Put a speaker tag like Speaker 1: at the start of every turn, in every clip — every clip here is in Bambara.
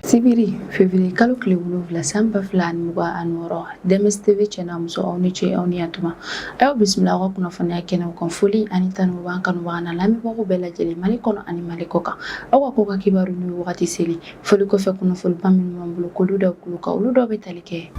Speaker 1: Sibiri, février kalo tile 7 san 2026, DMS TV cɛ n'a muso, aw ni ce, aw ni yantuma. A y'aw bisimila aw ka kunnafoniya kɛnɛw kan. Foli ani tanu b'an kanubaga n'a lamɛnbagaw bɛɛ lajɛlen, Mali kɔnɔ ani Mali kɔ kan. Aw ka ko ka kibaru ni wagati seli foli kɔfɛ, kunnafoniba minnu b'an bolo k'olu da kulo kan, olu dɔw bɛ tali kɛ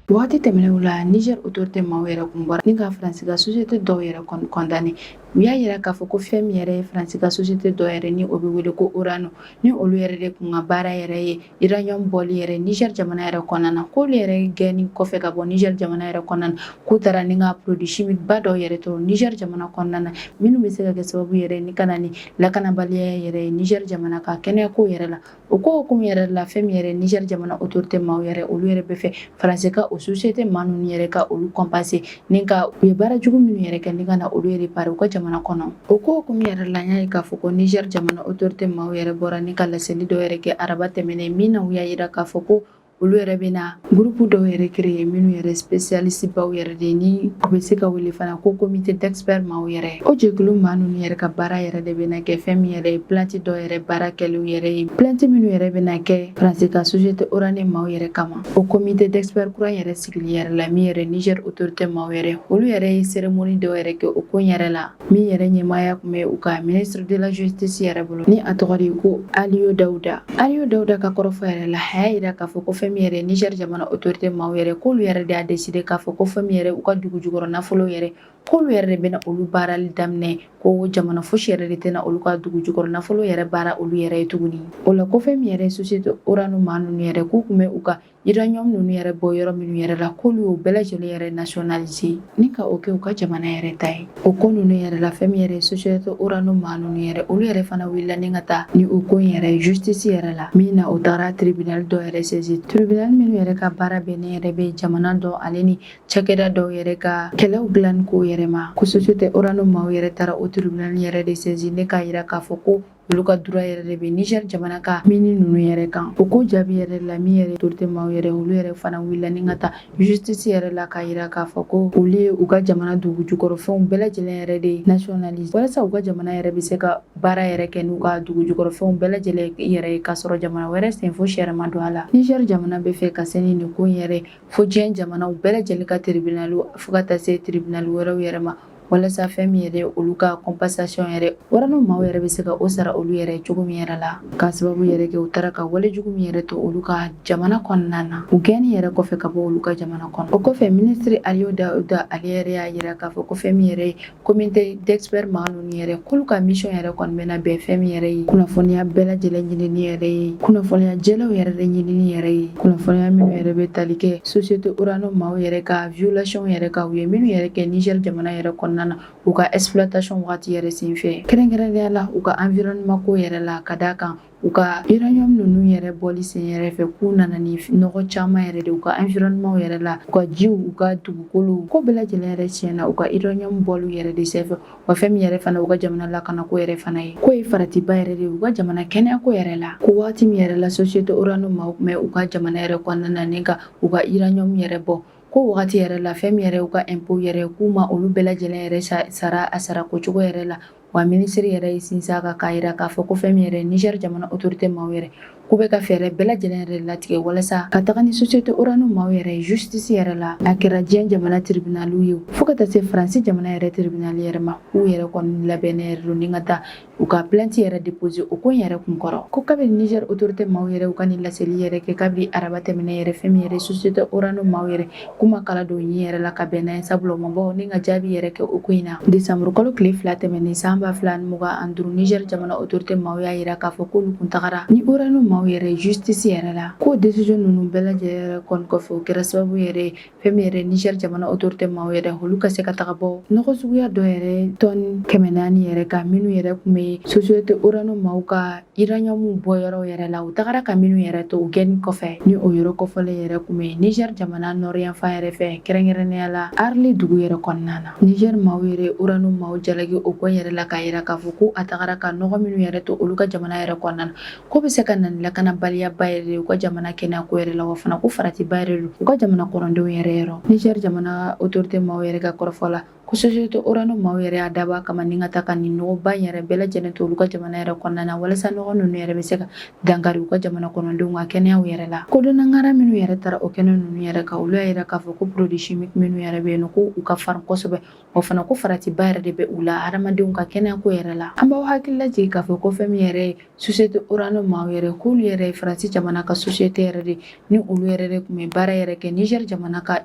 Speaker 1: waati tɛmɛnenw la. Niger autorité maaw yɛrɛ kun bɔra ni ka Faransi ka société dɔw yɛrɛ kɔni condamné. U y'a yira k'a fɔ ko fɛn min yɛrɛ ye Faransi ka société dɔw yɛrɛ, ni o bɛ wele ko Orano, ni olu yɛrɛ de kun ka baara yɛrɛ ye uranium bɔli yɛrɛ Niger jamana yɛrɛ kɔnɔna na, k'olu yɛrɛ gɛnni kɔfɛ ka bɔ Niger jamana yɛrɛ kɔnɔna na, k'u taara ni ka produit chimique ba dɔw yɛrɛ to Niger jamana kɔnɔna na, minnu bɛ se ka kɛ sababu yɛrɛ ni ka na ni lakanabaliya yɛrɛ ye Niger jamana ka kɛnɛyako yɛrɛ la. O ko hukumu yɛrɛ la, fɛn min yɛrɛ Niger jamana autorité maaw yɛrɛ, olu yɛrɛ bɛ fɛ Faransi ka o société maa ninnu yɛrɛ ka olu compenser ni ka u ye baara jugu minnu yɛrɛ kɛ, ni ka na olu réparer u ka jamana kɔnɔ. O ko hukumu yɛrɛ la, an y'a ye k'a fɔ ko Niger jamana autorité maaw yɛrɛ bɔra ni ka laseli dɔw yɛrɛ kɛ araba tɛmɛnen min na. U y'a yira k'a fɔ ko olu yɛrɛ bɛna groupe dɔw yɛrɛ créer, minnu yɛrɛ spécialiste baw yɛrɛ de, ni u bɛ se ka wele fana ko comité d'expert maaw yɛrɛ. O jɛkulu maa ninnu yɛrɛ ka baara yɛrɛ de bɛna kɛ fɛn min yɛrɛ ye plainte dɔw yɛrɛ baara kɛliw yɛrɛ ye, plainte minnu yɛrɛ bɛna kɛ Faransi ka société Orano maaw yɛrɛ kama. O comité d'expert kura yɛrɛ sigili yɛrɛ la, min yɛrɛ Niger autorité maaw yɛrɛ, olu yɛrɛ ye cérémonie dɔw yɛrɛ kɛ o ko yɛrɛ la, min yɛrɛ ɲɛmaaya tun bɛ u ka ministre de la Justice yɛrɛ bolo, ni a tɔgɔ de ko Aliou Daouda. Aliou Daouda ka kɔrɔfɔ yɛrɛ la, a y'a yira k'a fɔ ko fɛn min yɛrɛ Niger jamana autorité maaw yɛrɛ, k'olu yɛrɛ de y'a décidé k'a fɔ ko fɛn min yɛrɛ u ka dugu jukɔrɔ nafolo yɛrɛ, k'olu yɛrɛ de bɛna olu baarali daminɛ, ko jamana fosi yɛrɛ de tɛna olu ka dugu jukɔrɔ nafolo yɛrɛ baara olu yɛrɛ ye tuguni. O la, ko fɛn min yɛrɛ société Orano maa ninnu yɛrɛ, k'u tun bɛ u ka uranium ninnu yɛrɛ bɔ yɔrɔ minnu yɛrɛ la, k'olu y'o bɛɛ lajɛlen yɛrɛ nationaliser ni ka o kɛ u ka jamana yɛrɛ ta ye. O ko ninnu yɛrɛ la, fɛn min yɛrɛ société Orano maa ninnu yɛrɛ, olu yɛrɛ fana wulila ni ka taa ni o ko in yɛrɛ justice yɛrɛ la, min na o taara tribunal dɔ yɛrɛ saisir, tribunal minnu yɛrɛ ka baara bɛnnen yɛrɛ bɛ jamana dɔ ale ni cakɛda dɔw yɛrɛ ka kɛlɛw dilanni ko yɛrɛ ma. Ko société Orano maaw yɛrɛ taara o tribunal yɛrɛ de saisir ni k'a yira k'a fɔ ko olu ka droit yɛrɛ de bɛ Niger jamana ka mine ninnu yɛrɛ kan. O ko jaabi yɛrɛ la, min yɛrɛ autorité maaw yɛrɛ, olu yɛrɛ fana wulila ni ka taa justice yɛrɛ la, k'a yira k'a fɔ ko olu ye u ka jamana dugu jukɔrɔfɛnw bɛɛ lajɛlen yɛrɛ de nationaliser, walasa u ka jamana yɛrɛ bɛ se ka baara yɛrɛ kɛ n'u ka dugu jukɔrɔfɛnw bɛɛ lajɛlen yɛrɛ ye, k'a sɔrɔ jamana wɛrɛ sen fosi yɛrɛ ma don a la. Niger jamana bɛ fɛ ka se ni nin ko in yɛrɛ fo diɲɛ jamanaw bɛɛ lajɛlen ka tribunal, fo ka taa se tribunal wɛrɛw yɛrɛ ma, walasa fɛn min yɛrɛ olu ka compensation yɛrɛ, Orano maaw yɛrɛ bɛ se ka o sara olu yɛrɛ cogo min yɛrɛ la, ka sababu yɛrɛ kɛ u taara ka walejugu min yɛrɛ to olu ka jamana kɔnɔna na, u gɛnni yɛrɛ kɔfɛ ka bɔ olu ka jamana kɔnɔ. O kɔfɛ, ministre Aliou Daouda, ale yɛrɛ y'a yira k'a fɔ ko fɛn min yɛrɛ ye comité d'expert maa ninnu yɛrɛ, k'olu ka mission yɛrɛ kɔni bɛna bɛn fɛn min yɛrɛ ye kunnafoniya bɛɛ lajɛlen ɲinini yɛrɛ ye, kunnafoniya jɛlenw yɛrɛ de ɲinini yɛrɛ ye, kunnafoniya minnu yɛrɛ bɛ tali kɛ société Orano maaw yɛrɛ ka violation yɛrɛ kan, u ye minnu yɛrɛ kɛ Niger jamana yɛrɛ kɔnɔna na u ka exploitation wagati yɛrɛ senfɛ, kɛrɛnkɛrɛnnenya la u ka environnement ko yɛrɛ la, ka d'a kan u ka uranium ninnu yɛrɛ bɔli sen yɛrɛ fɛ, k'u nana ni nɔgɔ caman yɛrɛ de u ka environnement yɛrɛ la, u ka jiw, u ka dugukolo ko bɛɛ lajɛlen yɛrɛ tiɲɛna u ka uranium bɔli yɛrɛ de senfɛ. Wa fɛn min yɛrɛ fana u ka jamana lakanako yɛrɛ fana ye, k'o ye faratiba yɛrɛ de u ka jamana kɛnɛyako yɛrɛ la. Ko waati min yɛrɛ la société Orano maaw tun bɛ u ka jamana yɛrɛ kɔnɔna na ni ka u ka uranium yɛrɛ bɔ, ko wagati yɛrɛ la, fɛn min yɛrɛ u ka impôt yɛrɛ, k'u ma olu bɛɛ lajɛlen yɛrɛ sara a sarako cogo yɛrɛ la. Wa minisiri yɛrɛ ye sinsin a kan k'a yira k'a fɔ ko fɛn min yɛrɛ Niger jamana autorité maaw yɛrɛ, k'u bɛ ka fɛɛrɛ bɛɛ lajɛlen yɛrɛ latigɛ walasa ka taga ni société Orano maaw yɛrɛ ye justice yɛrɛ la, a kɛra diɲɛ jamana tribunal ye, fo ka taa se Faransi jamana yɛrɛ tribunal yɛrɛ ma. K'u yɛrɛ kɔni labɛnnen yɛrɛ don ni ka taa u ka plainte yɛrɛ déposer o ko in yɛrɛ kun kɔrɔ. Ko kabini Niger autorité maaw yɛrɛ u ka nin laseli yɛrɛ kɛ kabini araba tɛmɛnen yɛrɛ, fɛn min yɛrɛ société Orano maaw yɛrɛ, k'u ma kala don ɲin yɛrɛ la ka bɛn n'a ye, sabula u ma bɔ ni ka jaabi yɛrɛ kɛ o ko in na. Décembre kalo tile 2 tɛmɛnen san 2025, Niger jamana autorité maaw y'a yira k'a fɔ k'olu kun tagara ni Orano maaw yɛrɛ justice yɛrɛ la. K'o décision ninnu bɛɛ lajɛlen yɛrɛ kɔni kɔfɛ, o kɛra sababu yɛrɛ ye fɛn min yɛrɛ Niger jamana autorité maaw yɛrɛ, olu ka se ka taga bɔ nɔgɔ suguya dɔ yɛrɛ tɔni 400 yɛrɛ kan, minnu yɛrɛ tun bɛ société Orano maaw ka uranium bɔ yɔrɔ yɛrɛ la, u tagara ka minnu yɛrɛ to u gɛnni kɔfɛ. Ni o yɔrɔ kɔfɔlen yɛrɛ tun bɛ Niger jamana nord yanfan yɛrɛ fɛ, kɛrɛnkɛrɛnnenya la Arlit dugu yɛrɛ kɔnɔna na. Niger maaw yɛrɛ Orano maaw jalaki o ko yɛrɛ la, k'a yira k'a fɔ ko a tagara ka nɔgɔ minnu yɛrɛ to olu ka jamana yɛrɛ kɔnɔna na, k'o bɛ se ka na ni lakanabaliya ba yɛrɛ de u ka jamana kɛnɛya ko yɛrɛ la, wa fana ko faratiba yɛrɛ don u ka jamana kɔnɔdenw yɛrɛ yɔrɔ. Niger jamana autorité maaw yɛrɛ ka kɔrɔfɔ la, ko société Orano maaw yɛrɛ y'a dabɔ a kama ni ka taa ka nin nɔgɔba in yɛrɛ bɛɛ lajɛlen to olu ka jamana yɛrɛ kɔnɔna na, walasa nɔgɔ ninnu yɛrɛ bɛ se ka dankari u ka jamana kɔnɔdenw ka kɛnɛyaw yɛrɛ la. Kodɔnnangara minnu yɛrɛ taara o kɛnɛ ninnu yɛrɛ kan, olu y'a yira k'a fɔ ko produit chimique minnu yɛrɛ bɛ yen nɔ, ko u ka farin kosɛbɛ, o fana ko faratiba yɛrɛ de bɛ u la hadamadenw ka kɛnɛyako yɛrɛ la. An b'aw hakili lajigin k'a fɔ ko fɛn min yɛrɛ ye société Orano maaw yɛrɛ, k'olu yɛrɛ ye Faransi jamana ka société yɛrɛ de, ni olu yɛrɛ de tun bɛ baara yɛrɛ kɛ Niger jamana ka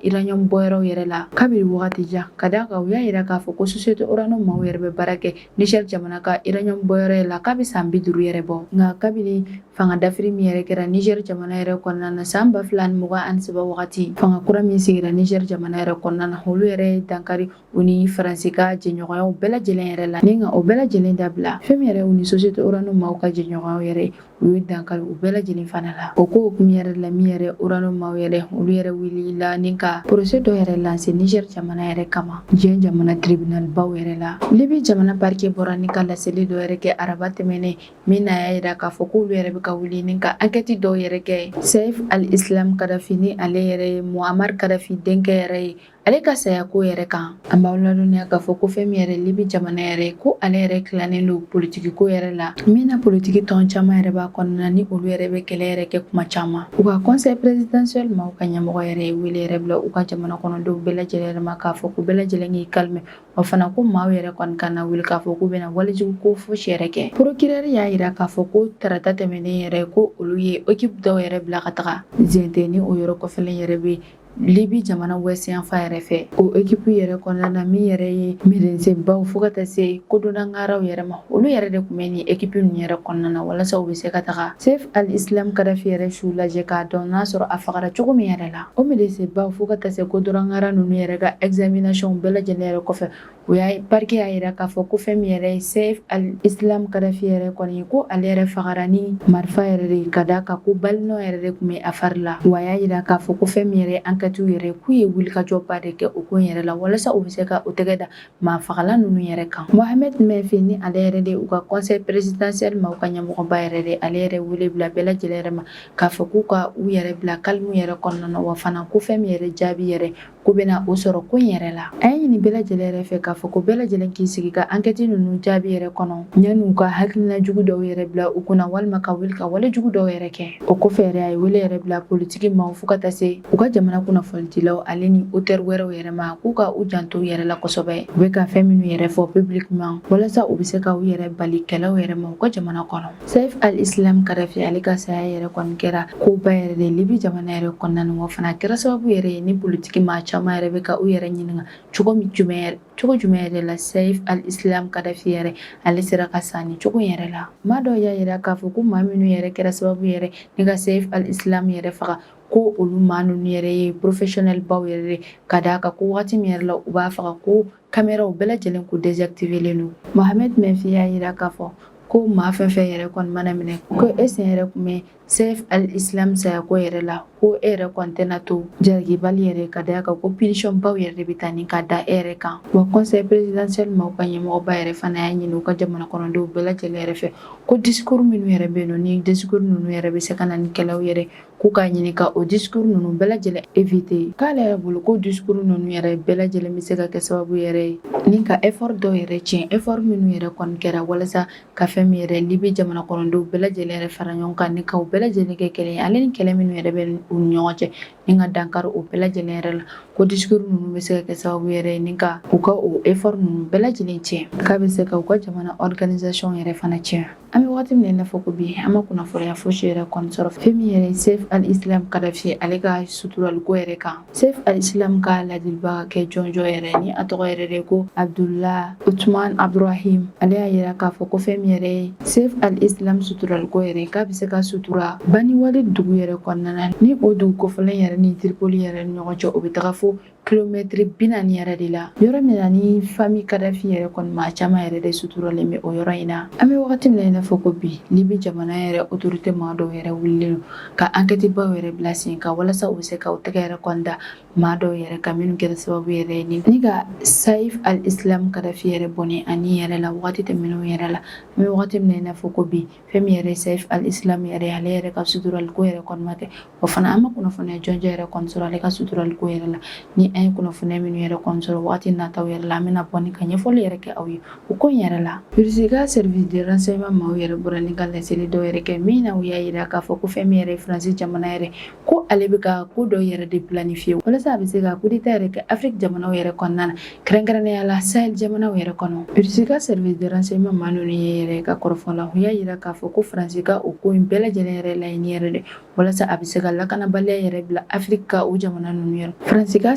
Speaker 1: uranium bɔyɔrɔw yɛrɛ la kabini wagati jan. Ka d'a kan, u y'a yira k'a fɔ ko société Orano maaw yɛrɛ bɛ baara kɛ Niger jamana ka uranium bɔyɔrɔ yɛrɛ la k'a bɛ san 50 yɛrɛ bɔ. Nka kabini fanga dafiri min yɛrɛ kɛra Niger jamana yɛrɛ kɔnɔna na san 2023 wagati, fanga kura min sigira Niger jamana yɛrɛ kɔnɔna na, olu yɛrɛ ye dankari u ni Faransi ka jɛɲɔgɔnyaw bɛɛ lajɛlen yɛrɛ la, ni ka o bɛɛ lajɛlen dabila. Fɛn min yɛrɛ u ni société Orano maaw ka jɛɲɔgɔnyaw yɛrɛ, u ye dankari u bɛɛ lajɛlen fana la. O ko hukumu yɛrɛ la, min yɛrɛ Orano maaw yɛrɛ, olu yɛrɛ wulila ni ka procès dɔ yɛrɛ lancer Niger jamana yɛrɛ kama diɲɛ jamana tribunal baw yɛrɛ la. Libi jamana parquet bɔra ni ka laseli dɔ yɛrɛ kɛ araba tɛmɛnen min na, y'a yira k'a fɔ k'olu yɛrɛ bɛ ka wuli ni ka enquête dɔw yɛrɛ kɛ Saif al-Islam Kadhafi, ni ale yɛrɛ ye Muammar Kadhafi denkɛ yɛrɛ ye, ale ka sayako yɛrɛ kan. An b'aw ladɔnniya k'a fɔ ko fɛn min yɛrɛ Libi jamana yɛrɛ, ko ale yɛrɛ tilannen don politiki ko yɛrɛ la, min na politiki tɔn caman yɛrɛ b'a kɔnɔna, ni olu yɛrɛ bɛ kɛlɛ yɛrɛ kɛ kuma caman. U ka conseil présidentiel maaw ka ɲɛmɔgɔ yɛrɛ ye wele yɛrɛ bila u ka jamana kɔnɔdenw bɛɛ lajɛlen yɛrɛ ma, k'a fɔ ko bɛɛ lajɛlen k'i calmer, o fana ko maaw yɛrɛ kɔni kana wuli k'a fɔ k'u bɛna walejugu ko fosi yɛrɛ kɛ. Procureur y'a yira k'a fɔ ko tarata tɛmɛnen yɛrɛ, ko olu ye équipe dɔw yɛrɛ bila ka taga Zente, ni o yɔrɔ kɔfɛlen yɛrɛ bɛ Libi jamana ouest yanfan yɛrɛ fɛ. O équipe yɛrɛ kɔnɔna na, min yɛrɛ ye médecin baw fo ka taa se kodɔnnangaraw yɛrɛ ma, olu yɛrɛ de tun bɛ nin équipe ninnu yɛrɛ kɔnɔna na, walasa u bɛ se ka taga Saif al-Islam Kadhafi yɛrɛ su lajɛ k'a dɔn n'a sɔrɔ a fagara cogo min yɛrɛ la. O médecin baw fo ka taa se kodɔnnangara ninnu yɛrɛ ka examination bɛɛ lajɛlen yɛrɛ kɔfɛ, o y'a parquet y'a yira k'a fɔ ko fɛn min yɛrɛ ye Saif al-Islam Kadhafi yɛrɛ kɔni, ko ale yɛrɛ fagara ni marifa yɛrɛ de, ka d'a kan ko balinɔ yɛrɛ de tun bɛ a fari la. Wa y'a yira k'a fɔ ko fɛn min yɛrɛ ye enquête yɛrɛ, k'u ye wulikajɔba de kɛ o ko in yɛrɛ la, walasa u bɛ se ka o tɛgɛ da maa fagala ninnu yɛrɛ kan. Mohamed Menfi, ni ale yɛrɛ de u ka conseil présidentiel maaw ka ɲɛmɔgɔba yɛrɛ de, ale yɛrɛ wele bila bɛɛ lajɛlen yɛrɛ ma k'a fɔ k'u ka u yɛrɛ bila calme yɛrɛ kɔnɔna na, wa fana ko fɛn min yɛrɛ jaabi yɛrɛ ko bɛna o sɔrɔ ko in yɛrɛ la. A ye ɲini bɛɛ lajɛlen yɛrɛ fɛ k'a fɔ ko bɛɛ lajɛlen k'i sigi ka enquête ninnu jaabi yɛrɛ kɔnɔ, yanni u ka hakilina jugu dɔw yɛrɛ bila u kunna, walima ka wuli ka wale jugu dɔw yɛrɛ kɛ. O kɔfɛ yɛrɛ, a ye wele yɛrɛ bila politiki maaw fo ka taa se u ka jamana kunnafonidilaw ale ni auteur wɛrɛw yɛrɛ ma, k'u ka u janto u yɛrɛ la kosɛbɛ, u bɛ ka fɛn minnu yɛrɛ fɔ publiquement, walasa u bɛ se ka u yɛrɛ bali kɛlɛw yɛrɛ ma u ka jamana kɔnɔ. Saif al-Islam Kadhafi, ale ka saya yɛrɛ kɔni kɛra koba yɛrɛ de Libi jamana yɛrɛ kɔnɔna na, wa fana kɛra sababu yɛrɛ ye ni politiki maa caman yɛrɛ bɛ ka u yɛrɛ ɲininka cogo jumɛn yɛrɛ la Saif al-Islam Kadhafi yɛrɛ, ale sera ka sa nin cogo yɛrɛ la. Maa dɔw y'a yira k'a fɔ ko maa minnu yɛrɛ kɛra sababu yɛrɛ ni ka Saif al-Islam yɛrɛ faga, ko olu maa ninnu yɛrɛ ye professionnel baw yɛrɛ de, ka d'a kan ko wagati min yɛrɛ la u b'a faga, ko caméraw bɛɛ lajɛlen ko désactivé len don. Mohamed Menfi y'a yira k'a fɔ ko maa fɛn fɛn yɛrɛ kɔni mana minɛ ko e sen yɛrɛ tun bɛ Saif al-Islam sayako yɛrɛ la, ko e yɛrɛ kɔni tɛna to jalakibali yɛrɛ, ka d'a kan ko punition baw yɛrɛ de bɛ taa ni ka da e yɛrɛ kan. Wa conseil présidentiel maaw ka ɲɛmɔgɔba yɛrɛ fana y'a ɲini u ka jamana kɔnɔdenw bɛɛ lajɛlen yɛrɛ fɛ ko discours minnu yɛrɛ bɛ yen nɔ, ni discours ninnu yɛrɛ bɛ se ka na ni kɛlɛw yɛrɛ, k'u k'a ɲini ka o discours ninnu bɛɛ lajɛlen éviter. K'ale yɛrɛ bolo, ko discours ninnu yɛrɛ bɛɛ lajɛlen bɛ se ka kɛ sababu yɛrɛ ye ni ka effort dɔw yɛrɛ tiɲɛ, effort minnu yɛrɛ kɔni kɛra walasa ka fɛn min yɛrɛ Libi jamana kɔnɔdenw bɛɛ lajɛlen yɛrɛ fara ɲɔgɔn kan, ni ka u bɛɛ lajɛlen kɛ kelen ye, ale ni kɛlɛ minnu yɛrɛ bɛ u ni ɲɔgɔn cɛ, ni ka dankari o bɛɛ lajɛlen yɛrɛ la, ko discours ninnu bɛ se ka kɛ sababu yɛrɛ ye ni ka u ka o effort ninnu bɛɛ lajɛlen tiɲɛ, k'a bɛ se ka u ka jamana organisation yɛrɛ fana tiɲɛ. An bɛ waati min na i n'a fɔ ko bi, an ma kunnafoniya fosi yɛrɛ kɔni sɔrɔ fɛn min yɛrɛ ye Saif al-Islam Kadhafi ale ka suturaliko yɛrɛ kan. Saif al-Islam ka ladilibaga kɛ jɔnjɔn yɛrɛ, ni a tɔgɔ yɛrɛ de ko Abdullah Uthman Abdurrahim, ale y'a yira k'a fɔ ko fɛn min yɛrɛ ye Saif al-Islam suturaliko yɛrɛ, k'a bɛ se ka sutura Bani Walid dugu yɛrɛ kɔnɔna na, ni o dugu kofɔlen yɛrɛ ni Tripoli yɛrɛ ni ɲɔgɔn cɛ, o bɛ taga fo. kilomɛtiri 40 yɛrɛ de la, yɔrɔ min na ni famille Kadafi yɛrɛ kɔni maa caman yɛrɛ de suturalen bɛ o yɔrɔ in na. An bɛ wagati min na i n'a fɔ ko bi, Libi jamana yɛrɛ autorité maa dɔw yɛrɛ wulilen don ka enquête baw yɛrɛ bila sen kan walasa u bɛ se ka u tɛgɛ yɛrɛ kɔni da maa dɔw yɛrɛ kan minnu kɛra sababu yɛrɛ ye ni ka Saif al-Islam Kadafi yɛrɛ bɔnɛ a ni yɛrɛ la wagati tɛmɛnenw yɛrɛ la. An bɛ wagati min na i n'a fɔ ko bi, fɛn min yɛrɛ Saif al-Islam yɛrɛ, ale yɛrɛ ka suturali ko yɛrɛ kɔni ma kɛ. O fana, an ma kunnafoniya jɔnjɔn yɛrɛ kɔni sɔrɔ ale ka suturali ko yɛrɛ la. Ni an ye kunnafoniya minnu yɛrɛ kɔni sɔrɔ wagati nataw yɛrɛ la, an bɛna bɔ ni ka ɲɛfɔli yɛrɛ kɛ aw ye o ko in yɛrɛ la. Russie ka service de renseignement maaw yɛrɛ bɔra ni ka laseli dɔw yɛrɛ kɛ min na u y'a yira k'a fɔ ko fɛn min yɛrɛ ye Faransi jamana yɛrɛ, ko ale bɛ ka ko dɔ yɛrɛ de planifier walasa a bɛ se ka coup d'état yɛrɛ kɛ Afrique jamanaw yɛrɛ kɔnɔna na, kɛrɛnkɛrɛnnenya la Sahel jamanaw yɛrɛ kɔnɔ. Russie ka service de renseignement maa ninnu ye yɛrɛ ka kɔrɔfɔ la, u y'a yira k'a fɔ ko Faransi ka o ko in bɛɛ lajɛlen yɛrɛ laɲini yɛrɛ de walasa a bɛ se ka lakanabaliya yɛrɛ bila Afrique ka o jamana ninnu yɛrɛ. Faransi ka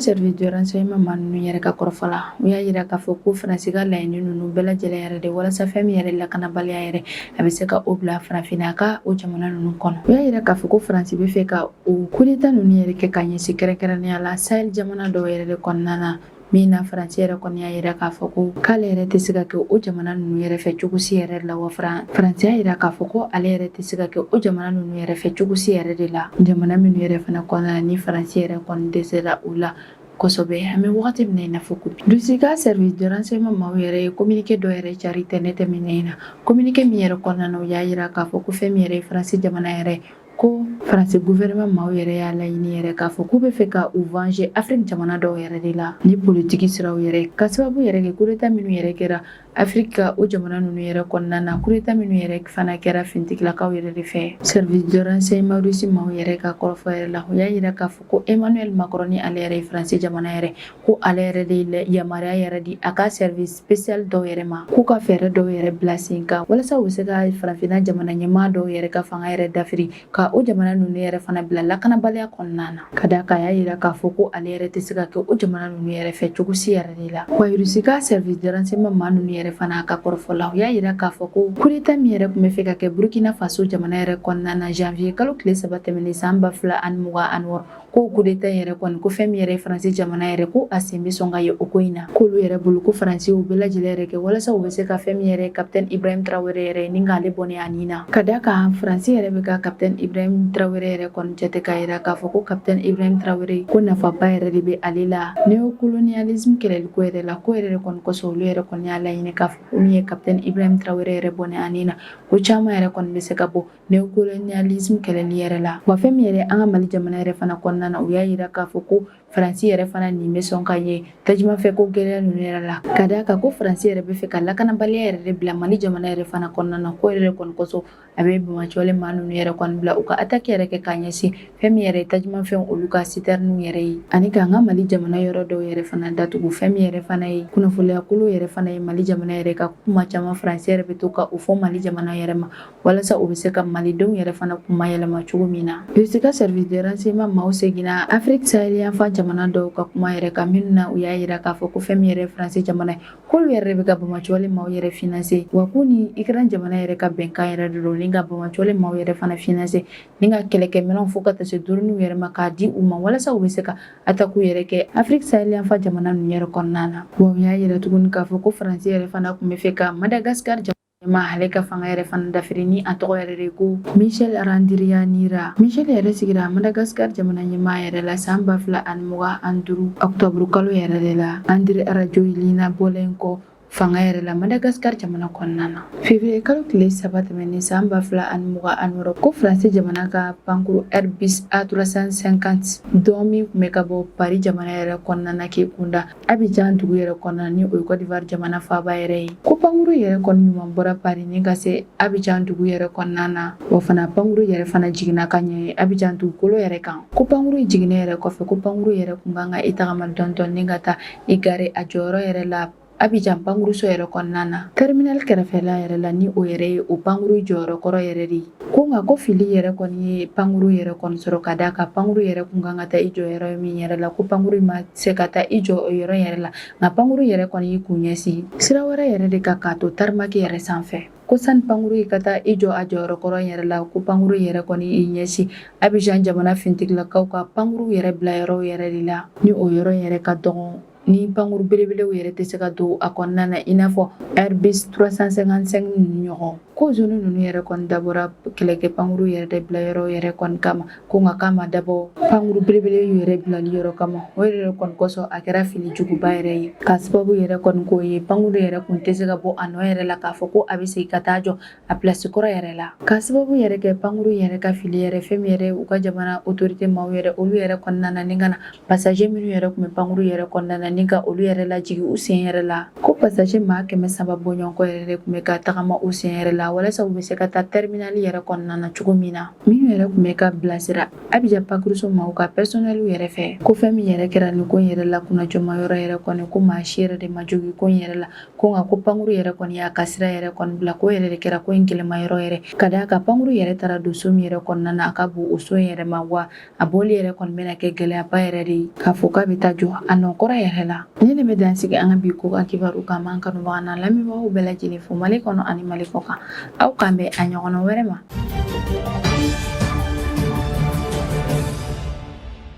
Speaker 1: service de renseignement maa ninnu yɛrɛ ka kɔrɔfɔ la, u y'a yira k'a fɔ ko Faransi ka laɲini ninnu bɛɛ lajɛlen yɛrɛ de walasa fɛn min yɛrɛ lakanabaliya yɛrɛ, a bɛ se ka o bila farafinna ka o jamana ninnu kɔnɔ. U y'a yira k'a fɔ ko Faransi bɛ fɛ ka o coup d'état ninnu yɛrɛ kɛ ka ɲɛsin kɛrɛnkɛrɛnnenya la Sahel jamana dɔw yɛrɛ de kɔnɔna na, min na Faransi yɛrɛ kɔni y'a yira k'a fɔ ko k'ale yɛrɛ tɛ se ka kɛ o jamana ninnu yɛrɛ fɛ cogo si yɛrɛ la. Wa Faransi y'a yira k'a fɔ ko ale yɛrɛ tɛ se ka kɛ o jamana ninnu yɛrɛ fɛ cogo si yɛrɛ de la, jamana minnu yɛrɛ fana kɔnɔna na ni Faransi yɛrɛ kɔni dɛsɛra u la kosɛbɛ. An bɛ wagati min na i n'a fɔ ko bi, Russie ka service de renseignement maaw yɛrɛ ye communiqué dɔ yɛrɛ cari tɛnɛ tɛmɛnen na, communiqué min yɛrɛ kɔnɔna na u y'a yira k'a fɔ ko fɛn min yɛrɛ ye Faransi jamana yɛrɛ, ko Faransi gouvernement maaw yɛrɛ y'a laɲini yɛrɛ k'a fɔ k'u bɛ fɛ ka u venger Afrique jamana dɔw yɛrɛ de la ni politiki siraw yɛrɛ, ka sababu yɛrɛ kɛ coup d'état minnu yɛrɛ kɛra Afrique ka o jamana ninnu yɛrɛ kɔnɔna na, coup d'état minnu yɛrɛ fana kɛra finitigilakaw yɛrɛ de fɛ. Service de renseignement russe maaw yɛrɛ ka kɔrɔfɔ yɛrɛ la, u y'a yira k'a fɔ ko Emmanuel Macron ni ale yɛrɛ ye Faransi jamana yɛrɛ, ko ale yɛrɛ de ye yamaruya yɛrɛ di a ka service spécial dɔw yɛrɛ ma k'u ka fɛɛrɛ dɔw yɛrɛ bila sen kan walasa u bɛ se ka farafinna jamana ɲɛmaa dɔw yɛrɛ ka fanga yɛrɛ dafiri, ka o jamana ninnu yɛrɛ fana bila lakanabaliya kɔnɔna na, ka da kan a y'a yira k'a fɔ ko ale yɛrɛ tɛ se ka kɛ o jamana ninnu yɛrɛ fɛ cogo si yɛrɛ de la. Wa Russie ka service de renseignement maa ninnu yɛrɛ fana ka kɔrɔfɔ la, u y'a yira k'a fɔ ko coup d'état min yɛrɛ tun bɛ fɛ ka kɛ Burkina Faso jamana yɛrɛ kɔnɔna na janvier kalo tile 3 tɛmɛnen san 2026, ko coup d'état yɛrɛ kɔni, ko fɛn min yɛrɛ ye Faransi jamana yɛrɛ, ko a sen bɛ sɔn ka ye o ko in na. K'olu yɛrɛ bolo, ko Faransi y'u bɛɛ lajɛlen yɛrɛ kɛ walasa u bɛ se ka fɛn min yɛrɛ ye capitaine Ibrahim Traoré yɛrɛ ni k'ale bɔnɛ a nin na, ka da kan Faransi yɛrɛ bɛ ka capitaine Ibrahim Traoré yɛrɛ kɔni jate k'a yira k'a fɔ ko capitaine Ibrahim Traoré, ko nafaba yɛrɛ de bɛ ale la néocolonialisme kɛlɛli ko yɛrɛ la. Ko yɛrɛ de kɔni kosɔn, olu yɛrɛ kɔni y'a laɲini k'a fɔ ko min ye capitaine Ibrahim Traoré yɛrɛ bɔnɛ a nin na, ko caman yɛrɛ kɔni bɛ se ka bɔ néocolonialisme kɛlɛli yɛrɛ la. Wa fɛn min yɛrɛ an ka Mali jamana yɛrɛ fana kɔnɔna na, u y'a yira k'a fɔ ko Faransi yɛrɛ fana nin bɛ sɔn ka ye tajumafɛ ko gɛlɛya ninnu yɛrɛ la, ka d'a kan ko Faransi yɛrɛ bɛ fɛ ka lakanabaliya yɛrɛ de bila Mali jamana yɛrɛ fana kɔnɔna na. Ko yɛrɛ kɔni kosɔn, a bɛ banbaanciwale maa ninnu yɛrɛ kɔni bila u ka attaque yɛrɛ kɛ k'a ɲɛsin fɛn min yɛrɛ ye tajumafɛnw olu ka citernes yɛrɛ ye, ani k'an ka Mali jamana yɔrɔ dɔw yɛrɛ fana datugu. Fɛn min yɛrɛ fana ye kunnafoniya kolo yɛrɛ fana ye Mali jamana yɛrɛ ka kuma caman, Faransi yɛrɛ bɛ to ka o fɔ Mali jamana yɛrɛ ma walasa u bɛ se ka malidenw yɛrɛ fana kuma yɛlɛma cogo min na. Russie ka service de renseignement maaw seginna Afrique sahel yanfan jamana dɔw ka kuma yɛrɛ kan minnu na u y'a yira k'a fɔ ko fɛn min yɛrɛ ye Faransi jamana ye, k'olu yɛrɛ bɛ ka banbaanciwale maaw yɛrɛ financer, wa k'u ni Ukraine jamana yɛrɛ ka bɛnkan yɛrɛ de don ni ka banbaanciwale maaw yɛrɛ fana financer ni ka kɛlɛkɛminɛnw fo ka taa se drones yɛrɛ ma k'a di u ma walasa u bɛ se ka attaque yɛrɛ kɛ Afrique sahel yanfan jamana ninnu yɛrɛ kɔnɔna na. Wa u y'a yira tuguni k'a fɔ ko Faransi yɛrɛ fana tun bɛ fɛ ka Madagascar ma ale ka fanga yɛrɛ fana dafiri, ni a tɔgɔ yɛrɛ de ko Michel Randrianirina. Michel yɛrɛ sigira Madagascar jamana ɲɛmaa yɛrɛ la san 2025 octobre kalo yɛrɛ de la, Andry Rajoelina bɔlen kɔ fanga yɛrɛ la Madagascar jamana kɔnɔna na. Février kalo tile 3 tɛmɛnen san 2026, ko Faransi jamana ka pankuru Airbus A350 dɔ min tun bɛ ka bɔ Paris jamana yɛrɛ kɔnɔna na k'i kunda Abidjan dugu yɛrɛ kɔnɔna, ni o ye Côte d'Ivoire jamana faaba yɛrɛ ye, ko pankuru yɛrɛ kɔni ɲuman bɔra Paris ni ka se Abidjan dugu yɛrɛ kɔnɔna na. Wa fana pankuru yɛrɛ fana jiginna ka ɲɛ Abidjan dugukolo yɛrɛ kan. Ko pankuru jiginnen yɛrɛ kɔfɛ, ko pankuru yɛrɛ kun kan ka i tagama dɔɔni dɔɔni ni ka taa i garer a jɔyɔrɔ yɛrɛ la Abidjan pankuruso yɛrɛ kɔnɔna na, terminal kɛrɛfɛla yɛrɛ la, ni o yɛrɛ ye o pankuru jɔyɔrɔ kɔrɔ yɛrɛ de ye. Ko nka ko fili yɛrɛ kɔni ye pankuru yɛrɛ kɔni sɔrɔ, ka d'a kan pankuru yɛrɛ kun kan ka taa i jɔ yɔrɔ min yɛrɛ la, ko pankuru ma se ka taa i jɔ o yɔrɔ yɛrɛ la, nka pankuru yɛrɛ kɔni y'i kun ɲɛsin sira wɛrɛ yɛrɛ de kan k'a to tarmac yɛrɛ sanfɛ. Ko sani pankuru in ka taa i jɔ a jɔyɔrɔ kɔrɔ in yɛrɛ la, ko pankuru yɛrɛ kɔni y'i ɲɛsin Abijan jamana finitigilakaw ka pankuru yɛrɛ bila yɔrɔ yɛrɛ de la, ni o yɔrɔ in yɛrɛ ka dɔgɔn, ni pankuru belebelew yɛrɛ tɛ se ka don a kɔnɔna na, i n'a fɔ Airbus 355 ninnu ɲɔgɔn. Ko zone ninnu yɛrɛ kɔni dabɔra kɛlɛkɛ pankuru yɛrɛ de bila yɔrɔ yɛrɛ kɔni kama, ko nka k'a ma dabɔ pankuru belebele yɛrɛ bilali yɔrɔ kama. O yɛrɛ kɔni kosɔn, a kɛra fili juguba yɛrɛ ye, ka sababu yɛrɛ kɔni k'o ye, pankuru yɛrɛ kun tɛ se ka bɔ a nɔ yɛrɛ la k'a fɔ ko a bɛ segin ka taa jɔ a pilasi kɔrɔ yɛrɛ la. Ka sababu yɛrɛ kɛ pankuru yɛrɛ ka fili yɛrɛ, fɛn min yɛrɛ u ka jamana autorité maaw yɛrɛ, olu yɛrɛ kɔnɔna na, ni ka na passager minnu yɛrɛ tun bɛ pankuru yɛrɛ kɔnɔna na, ni ka olu yɛrɛ lajigin u sen yɛrɛ la. Ko passager maa 300 bɔɲɔgɔnkɔ yɛrɛ de tun bɛ ka tagama u sen yɛrɛ la, walasa u bɛ se ka taa terminal yɛrɛ kɔnɔna na cogo min na, minnu yɛrɛ tun bɛ ka bilasira Abijan pankuruso maaw ka personnel yɛrɛ fɛ. Ko fɛn min yɛrɛ kɛra nin ko in yɛrɛ la kunnajɔma yɔrɔ yɛrɛ kɔni, ko maa si yɛrɛ de ma jogin ko in yɛrɛ la, ko nka ko pankuru yɛrɛ kɔni y'a ka sira yɛrɛ kɔni bila. Ko yɛrɛ de kɛra ko in gɛlɛma yɔrɔ yɛrɛ, ka d'a kan pankuru yɛrɛ taara don so min yɛrɛ kɔnɔna na, a ka bon o so in yɛrɛ ma, wa a bɔli yɛrɛ kɔni bɛna kɛ gɛlɛyaba yɛrɛ de ye k'a fɔ k'a bɛ taa jɔ a nɔ kɔrɔ yɛrɛ la. Nin de bɛ dan sigi an ka bi ko ka kibaru kan. An kanubaga n'an lamɛnbagaw bɛɛ lajɛlen fo Mali kɔnɔ ani Mali kɔ kan. Aw k'an bɛn a ɲɔgɔnna wɛrɛ ma.